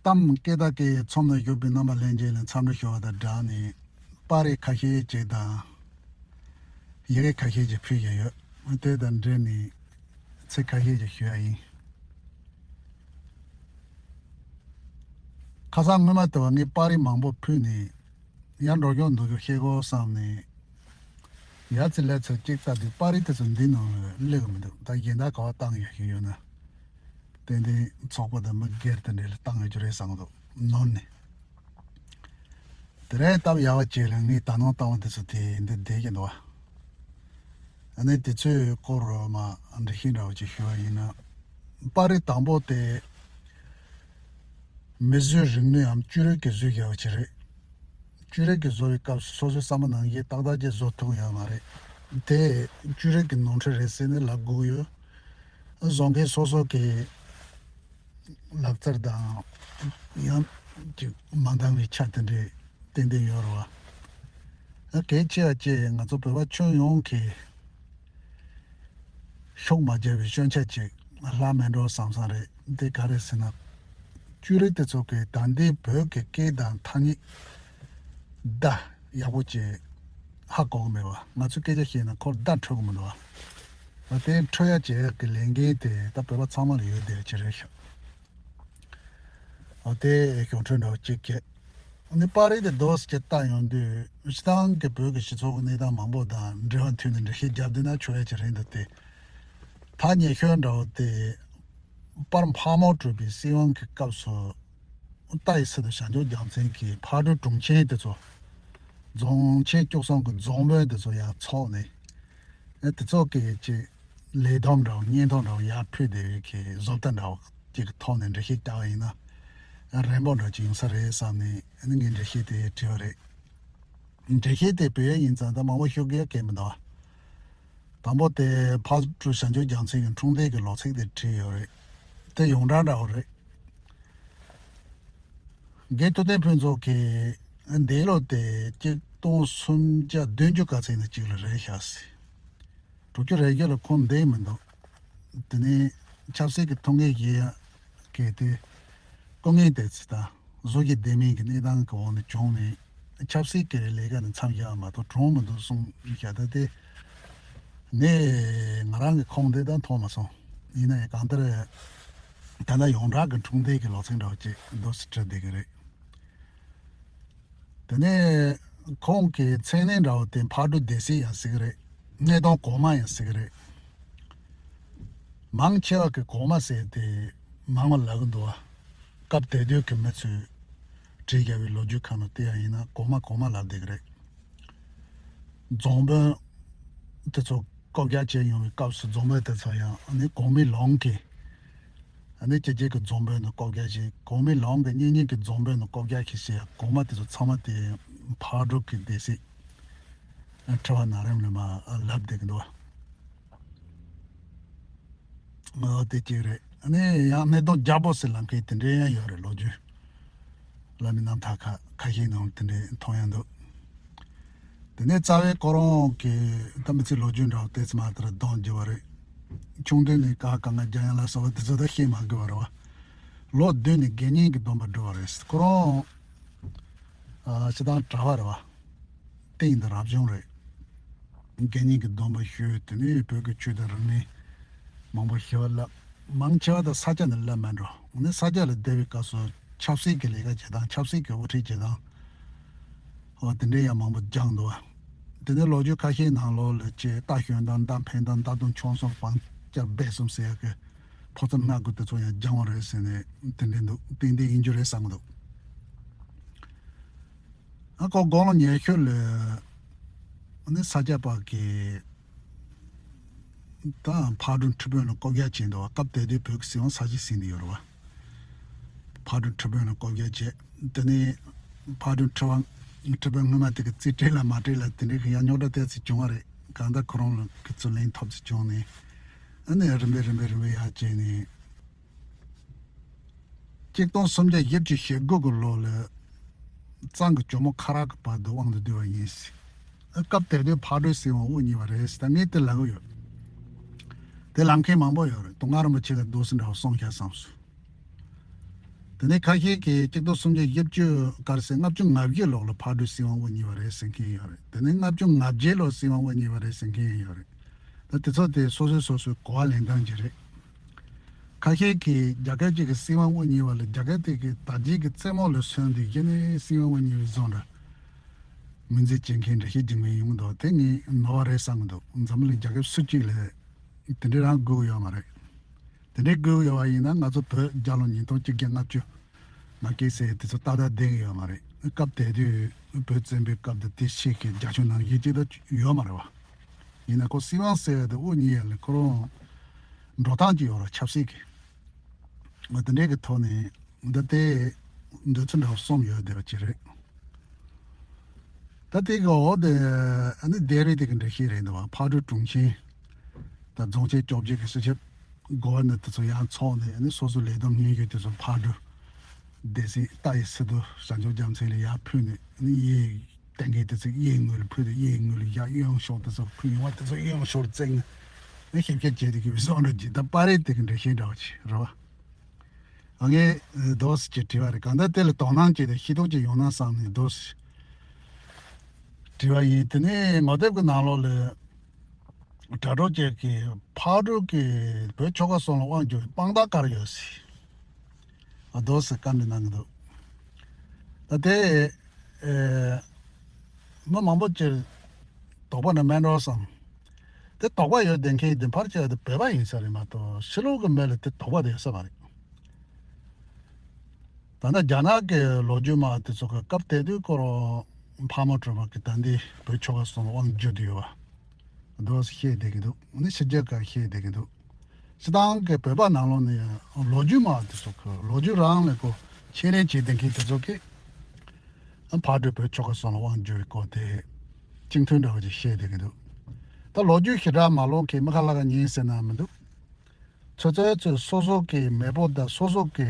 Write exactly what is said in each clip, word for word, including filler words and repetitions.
གཏམ་སྐད་བརྡ་སྐད་ཚོམས་ནས་བཞུགས་པའི་རྣམ་པ་ལྷན་རྒྱས་ལ་འཚམས་འདྲི་ཞུ་བ་དང་སྦྲགས་ནས། པར་རིས་ཁ་ཤས་ཅིག་དང་། ཡི་གེ་ཁ་ཤས་ཅིག་ཕུལ་བཞིན་ཡོད། དེ་དང་འབྲེལ་ནས་ཚིག་ཁ་ཤས་ཅིག་ཞུ་ཡ་ཡིན། ཁ་སང་སྔོན་མ་དེ་བ་ངས་པར་རིས་མང་པོ་ཕུལ་ནས། ཡར་འགྲོ་ཀྱང་འདུག་ཀྱང་ཤེས་དགོས་བསམ་ནས། ཡར་ཚེ་ལས་ཚེ་གཅིག་ལྟ་དུས་པར་རིས་དེ་ཚོ་འདི་ནང་ལ་སླེབས་ཀྱི་མི་འདུག་ད་གཞན་དག་ག་བ་བཏང་ཡོད་ཀྱི་ཡོད་ན། ཏན་ཏན་ཚོགས་པ་དང་མི་སྒེར་དེ་འདྲ་ལ་བཏང་ཡོད་ཀྱི་རེད་བསམ་གྱི་འདུག་ནོར་ནས། དེ་རིང་སྟབས་ཡག་པ་ཅིག་ལ་ངས་ད་ནང་བཏང་བ་དེ་ཚོ་དེ་འདི་བསྡད་ཀྱི་འདུག་བ། ཨ་ནི་དེ་ཚོའི་སྐོར་མ་འགྲེལ་བཤད་འདྲ་བོ་ཅིག་ཞུ་བ་ཡིན་ན། པར་རིས་དང་པོ་དེ་མིས་བཟོས་རིག་ནུས་འམ་བཅོས་རིག་གིས་བཟོས་བཞག་པ་ཅིག་རེད། བཅོས་རིག་གིས་བཟོ་བའི་སྐབས་སུ་སོ་སོའི་བསམ་པ་ནང་བཞིན་ཏག་ཏག་ཅིག་བཟོ་ཐུབ་ཡོད་མ་རེད། དེ་བཅོས་རིག་གི་ནོར་འཁྲུལ་རེད་ཟེར་ནས་ལབ་དགོས་ཀྱི་ཡོད། བཟོ་མཁན་སོ་སོ་གི་ལག་རྩལ་དང་ཡང་ཅིག་མ་འདང་བའི་ཆ་དེ་འདྲའི་ཏན་ཏན་ཡོད་རེད་བ། གལ་ཆེ་བ་བཅས་ང་ཚོ་བོད་པ་ཁྱོན་ཡོངས་ཀྱི་ཤུགས་མ་རྒྱབ་པའི་སྐྱོན་ཆ་ཅིག་ལྷག་མེད་འགྲོ་བསམ་བསམ་རེད། འདི་ག་རེ་ཟེར་ན། བཅོས་རིག་དེ་ཚོ་གི་ད་ལྟའི་བོད་ཀྱི་སྐད་དང་ཐ་སྙད་བརྡ་ཡག་པོ་ཅིག་ཧ་གོ་གི་མེད་པ། ང་ཚོས་སྐད་ཆ་བཤད་ན་ཁོར་བརྡ་འཕྲོད་གི་མི་འདུག་བ། ད་དེ་འཕྲོད་ཡ་བྱེད་ཡ་གི་ལས་འགན་དེ་ད་བོད་པ་ཚང་མ་ལ་ཡོད་བསྡད་ཡ་ཅིག་རེད་ཤག་འོ་དེ་གཞུང་འཕྲོས་འདྲ་བོ་གཅིག་བྱས། ཨ་ནི་པར་རིས་དེ་རྡོག་སྐྱེ་ལྟ་ཡོང་དུས་སྤྱི་བཏང་གི་བོད་ཀྱི་སྤྱི་ཚོགས་ཀྱི་གནས་སྟངས་མང་པོ་དང་འབྲེལ་བ་མཐུད་ནས་འགྲེལ་བཤད་རྒྱབ་བསྡད་ན་ཆོག་ཡ་ཅིག་རེད་འདུག་སྟེ། ཐག་ཉེ་ཤོས་འདྲ་བོ་དེ་པར་འཕགས་མོ་གྲུབ་པའི་སྲིད་དབང་གི་སྐབས་སུ་ཏཱའི་སི་ཏུ་བྱང་ཆུབ་རྒྱལ་མཚན་གྱིས་ཕག་གྲུ་དྲུང་ཆེན་དེ་ཚོ་རྫོང་ཆེན་བཅུ་གསུམ་གྱི་རྫོང་དཔོན་དེ་ཚོ་ཡར་ཚོགས་ནས། ཨེ་དེ་ཚོ་གི་ཅིག་ལས་བསྡོམས་འདྲ་བོ་བརྙན་ཐུང་འདྲ་བོ་ཡར་ཕུལ་བསྡད་ཡོད་ཀྱི་བཟོ་ལྟ་འདྲ་བོ་ཅིག་གི་ཐོག་ནས་འགྲེལ་བཤད་རྒྱག་པ་ཡིན་ན་རན་པོ་འདྲ་ཅིག་ཡོང་ས་རེད་བསམ་ནས་ཨ་ནི་ངས་འགྲེལ་བཤད་དེ་བྲིས་པ་རེད། འགྲེལ་བཤད་དེ་བོད་ཡིག་ཡིན་ཙང་ད་མང་པོ་ཤོད་དགོས་ཡ་གལ་མི་འདུག་དང་པོ་དེ་ཕག་གྲུ་བྱང་ཆུབ་རྒྱལ་མཚན་གྱི་འཁྲུངས་འདས་ཀྱི་ལོ་ཚིགས་དེ་བྲིས་ཡོད་རེད། དེ་ཡོངས་གྲགས་འདྲ་བོ་རེད། རྒན་ཐུབ་བསྟན་ཕུན་ཚོགས་ཀྱིས་འདས་ལོ་དེ་གཅིག་སྟོང་སུམ་བརྒྱ་བདུན་ཅུ་ག་ཚོད་ཡིན་ན་གཅིག་ལ་རེད་ཤག་ཟེར། དྲུག་ཅུ་རེ་བརྒྱད་ལ་ཁོང་བསྡད་མི་འདུག་དེ་ནས་ཆབ་སྲིད་ཀྱི་ཐུགས་འགན་བཞེས་ཡ་གལ་ཏེ་སྐུ་ངལ་དེ་ཚོ་དང་བཟོ་རྒྱུ་བདེ་མིན་གྱི་གནས་སྟངས་ཀྱི་འོག་ནས་བྱུང་ནས་ཆབ་སྲིད་ཀྱི་ལས་ཀ་ནས་མཚམས་བཞག་མ་གཏོགས་གྲོངས་མི་འདུག་གསུངས་བཞག་ད་དེ་ནས་ང་རང་གི་ཁུངས་དེ་ད་མཐོང་མ་སོང་། ཡིན་ན་ཡང་གང་ལྟར་ད་ལྟ་ཡོངས་གྲགས་ཀྱི་འཁྲུངས་འདས་ཀྱི་ལོ་ཚིགས་འདྲ་བོ་ཅིག་འདུག་སེ་བྲིས་བསྡད་ཀྱི་རེད། དེ་ནས་ཁོང་གི་མཚན་གནས་འདྲ་བོ་དེ་ཕག་གྲུ་སྡེ་སྲིད་ཡང་ཟེར་གི་རེད། སྣེ་གདོང་གོང་མ་ཡང་ཟེར་གི་རེད། མང་ཆེ་བ་གི་གོང་མ་ཟེར་དེ་མང་བ་ལབ་གི་འདུག་བ། སྐབས་དེ་དུས་ཀྱི་མི་ཚོས་བྲིས་བཞག་པའི་ལོ་རྒྱུས་ཁག་ནང་བལྟས་ཡ་ཡིན་ན་གོང་མ་གོང་མ་ལབ་བསྡད་ཀྱི་རེད། རྫོང་དཔོན་དེ་ཚོ་བསྐོ་བཞག་བྱས་ཡོང་བའི་སྐབས་སུ་རྫོང་དཔོན་དེ་ཚོ་ཡང་ནི་གོང་མའི་ལུང་གིས་ཨ་ནི་སྤྱི་བྱེ་གི་རྫོང་དཔོན་ནས་བསྐོ་བཞག་བྱས། གོང་མའི་ལུང་གི་གཉེན་ཉེ་གི་རྫོང་དཔོན་ནས་བསྐོ་བཞག་བྱས་ཟེར་ཡ་གོང་མ་དེ་ཚོ་ཚང་མ་དེ་ཕག་གྲུ་གི་སྡེ་སྲིད་ཁྲི་པ་ནག་རིམ་ལ་མ་ལབ་བསྡད་ཀྱི་འདུག་བ། ཨོ་དེ་གཅིག་རེད། ཨ་ནི་ཡང་སྣེ་གདོང་རྒྱལ་པོ་ཟེར་ལབ་མཁན་དེ་འདྲའི་ཡང་ཡོད་རེད། ལོ་རྒྱུས་བླ་མའི་རྣམ་ཐར་ཁག་ཁ་ཤས་ནང་དེ་འདྲའི་མཐོང་ཡ་འདུག་དེ་ནས་རྩ་བའི་ཁོ་རང་གི་ད་མི་ཚེ་ལོ་རྒྱུས་འདྲ་བོ་ཏོག་ཙམ་མ་ལྟར་གདོང་བརྒྱབ་པ་རེད། ཆུང་དུས་ནས་ག་ག་ང་རྒྱ་ཡན་ལ་སོགས་པ་དེ་ཚོ་ད་ཤེས་མ་དགོས་པ་རེད་བ། ལོ་བདུན་ནས་དགེ་བསྙེན་གྱི་སྡོམ་པ་སྒྲུབ་པ་རེད། ཁོ་རང་ཨ་སྤྱིར་བཏང་གྲྭ་པ་རེད་བ། སྟེང་དུ་རབ་བྱུང་རེད། དགེ་བསྙེན་གྱི་སྡོམ་པ་ཞུས། དེ་ནས་བོད་ཀྱི་ཆོས་དང་རིག་གནས་མང་པོ་ཞེ་པོ་བསླབ། མང་ཆེ་བ་དང་ས་སྐྱ་ནས་བསླབ་མ་འགྲོ། འོ་ན་ས་སྐྱ་ལ་བསྡད་པའི་སྐབས་སུ་ཆབ་སྲིད་ཀྱི་ལས་ཀ་བྱེད་སྟངས། ཆབ་སྲིད་ཀྱི་དབུ་ཁྲིད་བྱེད་སྟངས། འོ་དེ་འདྲའི་ཡང་མང་པོ་སྦྱངས་འདུག་བ། དེ་ནས་ལོ་རྒྱུས་ཁ་ཤས་ནང་ལོགས་ལ་ཅེ་རྟ་ཞོན་སྟངས། མདའ་འཕེན་སྟངས། མདའ་མདུང་མཆོང་གསུམ་བང་རྐྱབ་སྦས་གསུམ་ཟེར་ཡག་གི་ཕོ་རྩལ་སྣ་དགུ་དེ་ཚོ་ཡང་སྦྱངས་པ་རེད་ཟེར་ནས་དེ་འདྲའི་འདུག་ཏན་ཏན་ཡིན་རྒྱུ་རེད་བསམ་གི་འདུག་ཨ་ཁོ་དགུང་ལོ་ཉི་ཤུ་ལ་ནི་ས་སྐྱ་པ་གི་ད་ཕག་གྲུ་ཁྲི་དཔོན་ལ་བསྐོ་བཞག་བྱས་འདུག་བ། སྐབས་དེ་དུས་བོད་ཀྱི་སྲིད་དབང་ས་གཞི་ཟིན་ནས་ཡོད་རེད་བ། ཕག་གྲུ་ཁྲི་དཔོན་ལ་བསྐོ་བཞག་བྱས། དེ་ནས་ཕག་གྲུ་ཁྲི་དཔོན་ཁྲི་དཔོན་སྔོན་མ་དེ་གི་རྩིས་སྤྲད་ལ་མ་སྤྲད་ལ་དེ་འདྲའི་གི་ཡང་རྙོག་དྲ་ཏོག་ཙམ་བྱུང་བ་རེད། གང་ལྟར་ཁོ་རང་ལ་གི་ཚུར་ལན་ཐོབ་ཙམ་བྱུང་ནས་ཨ་ནི་རིམ་པས་རིམ་པས་རིམ་པས་ཡར་བྱས་ནས། གཅིག་སྟོང་སུམ་བརྒྱ་བཞི་བཅུ་ཞེ་དགུ་གི་ལོ་ལ་གཙང་གི་ཇོ་མོ་ཁ་རག་གི་བར་དུ་དབང་དུ་བསྡུས་པ་ཡིན། སྐབས་དེ་དུས་ཕག་གྲུའི་སྲིད་དབང་དབུ་བརྙེས་པ་རེད། ད་ངས་དེ་ལབ་གི་ཡོད། དེ་ལབ་མཁན་མང་པོ་ཡོད་རེད། དུང་དཀར་རིན་པོ་ཆེ་ལ་འདུག་སེ་འདྲ་བོ་གསུངས་ཤག་བསམ་སོང་། དེ་ནས་ཁ་ཤས་ཀྱིས་གཅིག་སྟོང་སུམ་བརྒྱ་བཞི་བཅུ་ག་རེ་ཟེར། ལྔ་བཅུ་ང་བཞི་ལོ་ལ་ཕག་གྲུ་སྲིད་དབང་དབུ་བརྙེས་པ་རེད་ཟེར་མཁན་ཡོད་རེད། དེ་ནས་ལྔ་བཅུ་ང་བརྒྱད་ལོ་སྲིད་དབང་དབུ་བརྙེས་པ་རེད་ཟེར་མཁན་ཡོད་རེད། ད་དེ་ཚོ་དེ་སོ་སོས་སོ་སོའི་གོ་བ་ལེན་སྟངས་ཅིག་རེད། ཁ་ཤས་ཀྱིས་རྒྱ་སྐད་ཅིག་གི་སྲིད་དབང་དབུ་བརྙེས་པ་ལ་རྒྱ་སྐད་དེ་གི་དར་རྒྱས་ཀྱི་རྩེད་མོ་ལ་སོན་ཏེ་གཞི་ནས་སྲིད་དབང་དབུ་བརྙེས་པའི་བཟོ་འདྲ་མིང་རྫས་བྱེད་མཁན་འགྲེལ་བཤད་རྒྱག་མཁན་ཡོང་གི་འདུག་དེ་ངས་ནོར་བ་རེད་བསམ་གྱི་འདུག་འཛམ་གླིང་རྒྱལ་ཁབ་སུ་གཅིག་ལ་དེ་འདྲའི་རང་དགོས་ཀྱི་ཡོད་མ་རེད། དེ་འདྲའི་དགོས་ཀྱི་ཡོད་པ་ཡིན་ན་ང་ཚོ་བོད་རྒྱལ་ལོ་ཉིས་སྟོང་བཅོ་བརྒྱད་ལྔ་བཅུ་མ་སྐྱེས་ཟེར་དེ་ཚོ་ཏག་ཏག་བསྡད་ཀྱི་ཡོད་མ་རེད། སྐབས་དེ་དུས་བོད་བཙན་པོའི་སྐབས་དང་དེ་ཕྱིས་ཀྱི་རྒྱ་ཆོས་ནང་བཞིན་ཅིག་ད་ཡོད་མ་རེད་བ། ཡིན་ན་ཁོ་སྲིད་དབང་ཟེར་བ་དེ་དབུ་བརྙེས་ཡ་ལ་ཁོ་རང་འགྲོ་སྟངས་ཅིག་ཡོད་རེད། ཆབ་སྲིད་ཀྱི་འོ་དེ་འདྲའི་གི་ཐོག་ནས་འདི་ལྟའི་འདོད་ཚུལ་འདྲ་བ་གསུམ་ཡོད་བསྡད་པ་ཅིག་རེད། ད་དེ་གི་འོག་དེ་ཨ་ནི་སྡེ་རིགས་དེ་གི་འགྲེལ་བཤད་རེད་འདུག་བ། ཕག་གྲུ་དྲུང་ཆེ་དང་རྫོང་ཆེན་བཅོ་བརྒྱད་ཀྱི་སྤྱི་ཁྱབ་གོ་བར་ནི་དེ་ཚོ་ཡང་ཚོགས་ནས་ཨ་ནི་སོ་སོའི་ལས་བསྡོམས་སྙན་ཞུ་དེ་ཚོ་ཕག་གྲུ་སྡེ་སྲིད་རྟ་ཡི་སི་ཏུ་བྱང་ཆུབ་རྒྱལ་མཚན་ལ་ཡར་ཕུལ་ནས་ཨ་ནི་གཡས་གཏན་འཁེལ་དེ་ཚོ་གཡས་ངོས་ལ་ཕུལ་ཏེ་གཡས་ངོས་ལ་ཡར་གཡོན་ཕྱོགས་དེ་ཚོ་ཕུལ། ཡོང་བ་དེ་ཚོ་གཡོན་ཕྱོགས་ལ་བརྩེགས་ནས་ཨ་ཞིབ་བཤེར་བྱས་ཏེ་གི་བཟོ་འདྲ་ཅིག་ད་པར་རིས་དེ་གི་འགྲེལ་བཤད་འདྲ་བ་ཅིག་རེད་བ། ཨ་ངས་འདུག་སེ་ཅིག་བྲིས་པ་རེད། གང་ལྟར་དེ་ལ་དོ་སྣང་བྱས་ཏེ་ཤེས་རྟོགས་ཅིག་ཡོང་ན་བསམ་ནས་འདུག་སེ་བྲིས་པ་ཡིན། དེ་ནས་ངོ་དེབ་ཀྱི་ནང་ལོགས་ལ་དྲ་གྲོགས་ཅིག་གིས་ཕག་གྲུ་གིས་བོད་ཆོལ་ཁ་གསུམ་ལ་དབང་བསྒྱུར་བའི་དཔང་རྟགས་ག་རེ་ཡོད་ཟེར། ཨ་འདུག་སེ་བཀའ་འདྲི་གནང་གི་འདུག་ད་དེ་ཨེ་མི་མང་པོ་ཅིག་དོགས་པ་ནི་མེད་འགྲོ་བསམ། དེ་དོགས་པ་ཡོད་བསྡད་མཁན་དེ་ཕལ་ཆེར་དེ་བོད་པ་ཡིན་ས་རེད་མ་གཏོགས་ཕྱི་ལོགས་ཀྱི་མི་ལ་དེ་དོགས་པ་དེ་ཡོད་ས་མ་རེད། ད་ལྟ་རྒྱ་ནག་གི་ལོ་རྒྱུས་མ་དེ་ཚོ་གི་སྐབས་དེ་དུས་ཁོ་རང་ཕག་མོ་གྲུ་པ་གི་ད་འདི་བོད་ཆོལ་ཁ་གསུམ་ལ་དབང་བསྒྱུར་དུ་ཡོད་པ་འདུག་སེ་བཤད་བསྡད་ཀྱི་འདུག་ཨ་ནི་ཕྱི་རྒྱལ་ཁག་བཤད་བསྡད་ཀྱི་འདུག་སྤྱིར་བཏང་གི་བོད་པ་ནང་ལོགས་ནས་ལོ་རྒྱུས་མ་དེ་ཚོ་གི་ལོ་རྒྱུས་རང་ལས་ཀོ་ཆེད་ལས་བྱེད་བསྡད་མཁན་དེ་ཚོ་གིས་ཕག་གྲུ་བོད་ཆོལ་ཁ་གསུམ་ལ་དབང་བསྒྱུར་བའི་སྐོར་དེ་སྤྱི་མཐུན་འདྲ་བོ་ཅིག་བཤད་བསྡད་ཀྱི་འདུག་ད་ལོ་རྒྱུས་ཞེ་དྲག་མ་ལོན་མཁན་མི་ཁ་ལག་ཉན་ཟེར་ན་མི་འདུག་ཚོད་ཚོད་ཚོད་སོ་སོ་གི་མེས་པོ་དང་སོ་སོ་གི་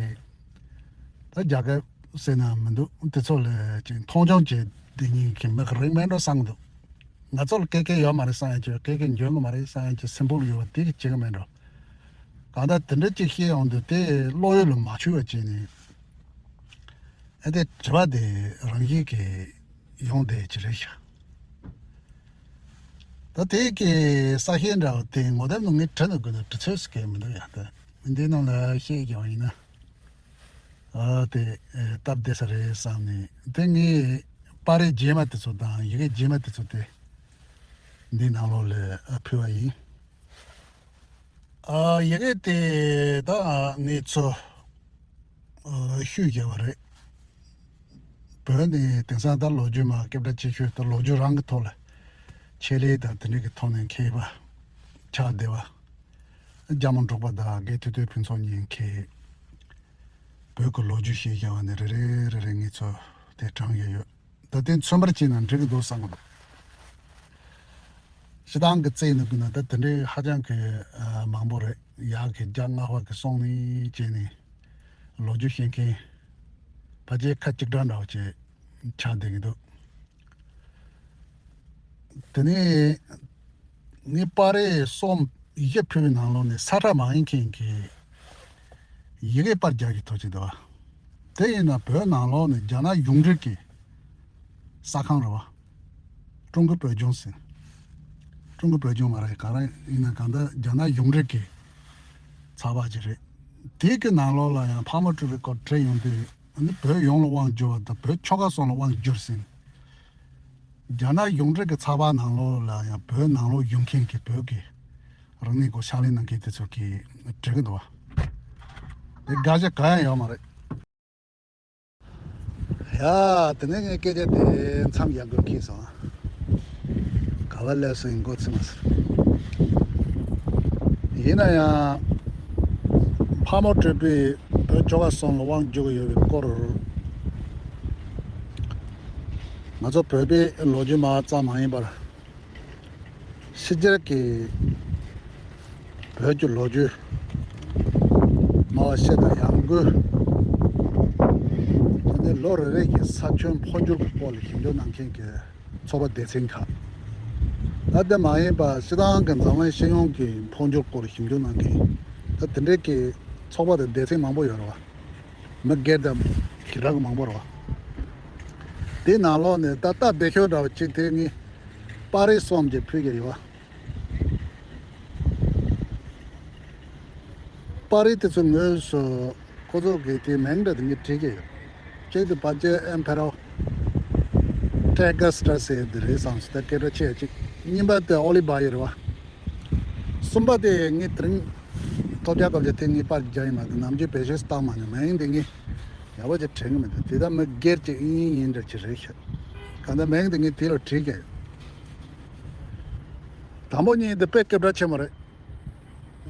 ད་རྒྱལ་ཁབ་ཟེར་ན་མི་འདུག་དེ་ཚོ་ལ་ཅིག་མཐོང་ཆུང་བྱེད་བསྡད་མཁན་གྱི་མི་གི་རིགས་མེད་འགྲོ་བསམ་གི་འདུག་ང་ཚོ་ལ་སྐད་སྐད་ཡོད་མ་རེད་བསམ་ཡ་ཅིག་སྐད་སྐད་འཇོན་གི་མ་རེད་བསམ་ཡ་ཅིག་སེམས་པོ་ལ་ཡོད་པ་དེ་གི་བྱེད་གི་མེད་འགྲོ། གང་ལྟར་དེ་འདྲ་ཅིག་བཤད་ཡོང་དུས་དེ་བློ་ཡུལ་ལ་མ་ཆུད་པ་བྱས་ནས་ཨ་དེ་དྲི་བ་དེ་རང་བཞིན་གྱིས་ཡོང་བསྡད་ཀྱི་རེད་ཤག་ད་དེ་གི་ས་ཞིང་འདྲ་བོ་དེ་ངོ་དེབ་ནང་ངས་བྲིས་ན་དགོས་ན་བྲི་ཚོད་ཟེར་མཁན་མི་འདུག་ཡ། ད་འདི་ནང་ལ་བཤད་ཀྱི་བ་ཡིན་ན་ཨ་དེ་ཨེ་སྟབས་བདེ་ས་རེད་བསམ་ནས། དེ་ངས་པར་རིས་རྗེས་མ་དེ་ཚོ་དང་ཡི་གེ་རྗེས་མ་དེ་ཚོ་དེ་འདི་ནང་ལོགས་ལ་ཨ་ཕུལ་བ་ཡིན། ཨ་ཡི་གེ་དེ་ད་ངས་ཚོ་ཨ་ཤུས་བརྒྱབ་པ་རེད། བོད་ནི་དེང་སང་ད་ལོ་རྒྱུས་མ་སྐད་གྲགས་ཆེ་ཤོས་ད་ལོ་རྒྱུས་རང་གི་ཐོག་ལ་ཆེད་ལས་དང་དེ་འདྲ་གི་ཐོག་ནས་མཁས་པ་ཕྱག་བདེ་བ་རྒྱ་མོ་འབྲོག་པ་དང་དགེ་ཐོས་ཐོས་ཕུན་ཚོགས་གཉིས་མཁས། བོད་ཀྱི་ལོ་རྒྱུས་ཤེས་བྱ་བ་ནི་རེ་རེ་རེ་རེ་ངེད་ཚོ་དེ་དྲངས་ཡོད་ཡོད། ད་དེ་མཚོན་པར་བྱས་ན་འགྲིག་གི་འདུག་བསམ་གི་འདུག་སྤྱི་བཏང་གི་བཙལ་ནས་དགོས་ན་ད་དེ་འདྲའི་ཧ་ཅང་གི་ཨ་མང་པོ་རེད། ཡག་གི་རྒྱ་སྔ་བ་གི་སོང་ནས་བྱས་ནས་ལོ་རྒྱུས་ཤེས་མཁན་ཕལ་ཆེར་ཁ་གཅིག་གྲགས་འདྲ་བོ་བྱས་ཆགས་བསྡད་ཀྱི་འདུག་དེ་ནས་ངས་པར་རིས་གསུམ་བཞི་ཕུལ་བའི་ནང་ལོགས་ནས་ས་ཁྲ་མ་ཡིན་མཁན་གྱི་ཡི་གེ་པར་རྒྱག་གི་ཐོག་ཅིག་འདུག་བ། དེ་ཡིན་ན་བོད་ནང་ལོགས་ནས་རྒྱ་ནག་ཡུང་འབྲུག་གི་ས་ཁང་རེད་བ། ཀྲུང་གོའི་བོད་ལྗོངས་ཟེར། ཀྲུང་གོའི་བོད་ལྗོངས་མ་རེད། ག་རེ་ཡིན་ན་གང་ལྟར་རྒྱ་ནག་ཡུང་འབྲུག་གི་ཚགས་པར་ཅིག་རེད། དེ་གི་ནང་ལོགས་ལ་ཡང་ཕག་མོ་གྲུ་པའི་སྐོར་བྲིས་ཡོང་དུས་ཨ་ནི་བོད་ཡོངས་ལ་དབང་བསྒྱུར་བ་དང་བོད་ཆོལ་ཁ་གསུམ་ལ་དབང་བསྒྱུར་ཟེར། རྒྱ་ནག་ཡུང་འབྲུག་གི་ཚགས་པར་ནང་ལོགས་ལ་ཡང་བོད་ནང་ལོགས་ཡོང་མཁན་གྱི་བོད་ཀྱི་རིག་གནས་སྐོར་ཕྱག་ལས་གནང་མཁན་དེ་ཚོ་གིས་བྲིས་ཀྱི་འདུག་བ། དེ་དགག་བྱ་གང་ཡང་ཡོད་མ་རེད། ཡ། དེ་ནས་ངས་སྐད་ཆ་དེ་མཚམས་བཞག་དགོས་ཁེལ་སོང་། ག་པར་སླེབས་སོང་ཡིན་མགོ་ཚོས་མ་ཟེར། ཡིན་ན་ཡང་ཕག་མོ་གྲུ་པས་བོད་ཆོལ་ཁ་གསུམ་ལ་དབང་བསྒྱུར་གྱི་ཡོད་པའི་སྐོར། ང་ཚོ་བོད་པའི་ལོ་རྒྱུས་སྨྲ་བ་ཙམ་མ་ཡིན་པར་ཕྱི་རྒྱལ་གྱི་བོད་ཀྱི་ལོ་རྒྱུས་སྨྲ་བ་ཤེས་དང་ཡང་སྒོས་དེ་ནས་ལོ་རེ་རེ་གི་ས་ཁྱོན་འཕོ་འགྱུར་གྱི་སྐོར་ལ་ཞིབ་འཇུག་གནང་མཁན་གྱི་ཚོགས་པ་སྡེ་ཚན་ཁག་ད་དེ་མ་ཡིན་པ་སྤྱི་བཏང་གི་འཛམ་གླིང་སྤྱི་ཡོངས་ཀྱི་འཕོ་འགྱུར་སྐོར་ཞིབ་འཇུག་གནང་མཁན་ད་དེ་འདྲའི་གི་ཚོགས་པ་དང་སྡེ་ཚན་མང་པོ་ཡོད་རེད་བ། མི་སྒེར་དང་ཞེ་དྲག་མང་པོ་རེད་བ། དེའི་ནང་ལོགས་ནས་ད་ལྟ་བེད་སྤྱོད་འདྲ་བ་གཅིག་དེ་ངས་པར་རིས་གསུམ་ཅིག་ཕུལ་གྱི་ཡོད་བ། པར་རིས་དེ་ཚོ་ངོས་སུ་ཁོ་ཚོ་གི་དེའི་མིང་འདྲ་དེ་ངས་བྲིས་ཀྱི་ཡོད། གཅིག་དེ་པ་ཅེ་ཨེམ་ཕེ་རོ་ཏྲེ་ག་སི་ཏྲ་ཟེར་དེ་རེད་བསམ་སོང་། ད་སྐད་གྲགས་ཆེ་གཅིག་གཉིས་པ་དེ་ཨོ་ལི་བྷ་ཡེ་རེད་བ། གསུམ་པ་དེ་ངས་དེ་རིང་ཐོབ་རྒྱག་སྐབས་ཀྱི་དེ་ངས་པར་རྒྱག་ཡིན་མ་གཏོགས་ནམ་རྒྱུན་བེད་སྤྱོད་བཏང་མ་མྱོང་། མིང་དེ་ངས་ཡག་པོ་ཅིག་དྲན་གི་མི་འདུག་དེ་ད་མི་སྒེར་གྱི་དབྱིན་ཡིག་ཡིན་འདྲ་ཅིག་རེད་ཤག་གང་ལྟར་མིང་དེ་ངས་དེ་ལ་བྲིས་ཀྱི་ཡོད། དང་པོ་གཉིས་དེ་དཔེ་སྐད་གྲགས་ཆེན་པོ་རེད།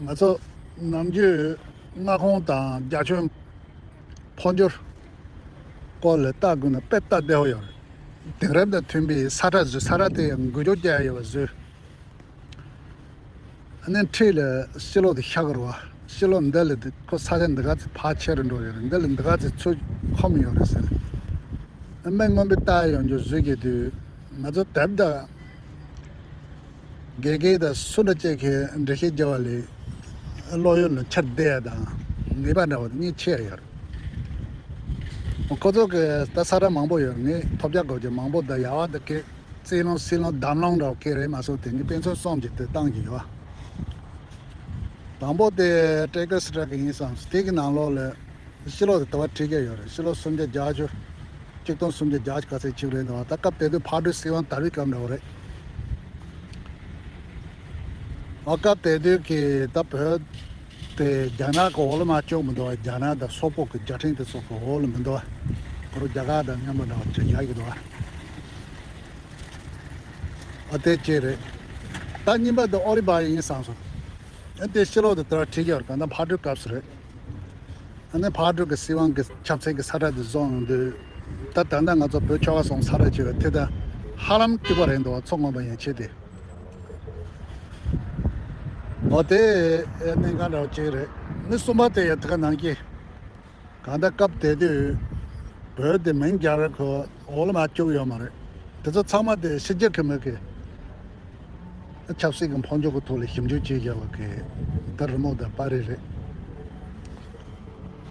ང་ཚོ་ནམ་རྒྱུན་མངའ་ཁོངས་དང་རྒྱ་ཁྱོན་འཕོ་འགྱུར་སྐོར་ལ་ལྟ་དགོས་ན་དཔེ་སྟབས་བདེ་བོ་ཡོད་རེད། དེང་རབས་དང་མཐུན་པའི་ས་ཁྲ་བཟོས། ས་ཁྲ་དེ་ཡང་འགུལ་སྐྱོད་རྒྱག་ཡ་ཡོད་པ་བཟོས། ཨ་ནི་འཁྲིས་ལ་ཕྱི་ལོགས་དེ་ཤར་གི་རེད་བ། ཕྱི་ལོགས་འདི་ལ་དེ་ཁོ་ས་ཆ་འདི་ག་ཚོད་ཕར་ཆེ་རུ་འགྲོ་ཡོད་རེད། འདི་ལ་འདི་ག་ཚོད་ཚུར་འཁོར་ཡོད་རེད་ཟེར། ཨ་མིག་སྔོན་པོ་ལྟ་ཡ་ཡོང་རྒྱུ་བཟོས་ཀྱི་དུས་ང་ཚོ་དེབ་དང་། དགེ་རྒན་དང་སུ་འདྲ་ཅིག་གིས་འགྲེལ་བཤད་རྒྱབ་པ་ལས་ཀློག་ཡུལ་ལ་ཆ་བསྡད་ཡ་དང་ངེས་པ་འདྲ་བ་དེ་གཉིས་ཆེ་ཡ་ཡོད་རེད། ཁོ་ཚོ་གི་ད་ས་ཁྲ་མང་པོ་ཡོད་རེད། ངས་ཐོབ་རྒྱག་དགོས་ཀྱི་མང་པོ་དང་ཡག་པ་དེ་གས་རྩེད་ལོང་སིལ་ལོང་གདམ་ལོང་འདྲ་བ་གས་རེད་མ་གཏོགས་དེ་གི་དཔེ་མཚོན་གསུམ་ཅིག་དེ་བཏང་གི་ཡོད། དང་པོ་དེ་ཀྲེ་ཀར་སི་ཏྲ་གི་ཡིན་བསམ་སོང་། དེ་གི་ནང་ལོགས་ལ། ཕྱི་ལོགས་དེ་ལྟ་བ་ཁྲིད་ཀྱི་ཡོད་རེད། ཕྱི་ལོགས་སུམ་བརྒྱ་བརྒྱད་ཅུ། གཅིག་སྟོང་སུམ་བརྒྱ་བརྒྱད་ཅུ་ག་ཚོད་ཅིག་རེད་འདུག་ད་སྐབས་དེ་དུས་ཕག་གྲུའི་སྲིད་དབང་དར་བའི་སྐབས་འདྲ་བོ་རེད། ཨ་སྐབས་དེ་དུས་ཀྱི་ད་བོད་དེ་རྒྱ་ནག་གི་འོག་ལ་མར་བཅུག་མི་འདུག་རྒྱ་ནག་དང་སོག་པོ་གི་རྒྱལ་ཕྲན་དེ་ཚོ་གི་འོག་ལ་མི་འདུག་ཁོ་རང་རྒྱ་གར་དང་མཉམ་པོ་འདྲ་བོ་ཅིག་ཡག་གི་འདུག་ཨ་དེ་གཅིག་རེད། ད་གཉིས་པ་དེ་ཨོ་ལི་བྷ་ཡེ་ཡིན་བསམ་སོང་། ཨ་དེ་ཕྱི་ལོགས་དེ་དེར་ཁྲིད་ཀྱི་ཡོད་རེད། གང་ལྟར་ཕག་གྲུའི་སྐབས་སུ་རེད། ཨ་ནི་ཕག་གྲུ་གི་སྲིད་དབང་གི་ཆབ་སྲིད་ཀྱི་ས་ཁྲ་དེ་བཟོ་ཡོང་དུས། ད་ད་ལྟ་ང་ཚོ་བོད་ཆོལ་ཁ་གསུམ་ས་ཁྲ་བྱས་པ་དེ་དང་ཧ་ལམ་གཅིག་པ་རེད་འདུག་མཚོ་སྔོན་པོ་ཡན་ཆད་དེ། འོ་དེ་གནད་འགག་འདྲ་བོ་གཅིག་རེད། ཨ་ནི་གསུམ་པ་དེ་ཡང་དེ་ག་ནང་བཞིན། གང་ལྟར་སྐབས་དེ་དུས་བོད་དེ་མིང་རྒྱལ་བའི་ཁོ་འོག་ལ་མར་བཅུག་ཡོད་མ་རེད། དེ་ཚོ་ཚང་མ་དེ་ཕྱི་རྒྱལ་གྱི་མི་གི་ཆབ་སྲིད་ཀྱི་འཕོ་འགྱུར་གྱི་ཐོག་ལ་ཞིབ་འཇུག་བྱེད་བཞག་པ་གི་ད་རི་མོ་དང་པར་རིས་རེད།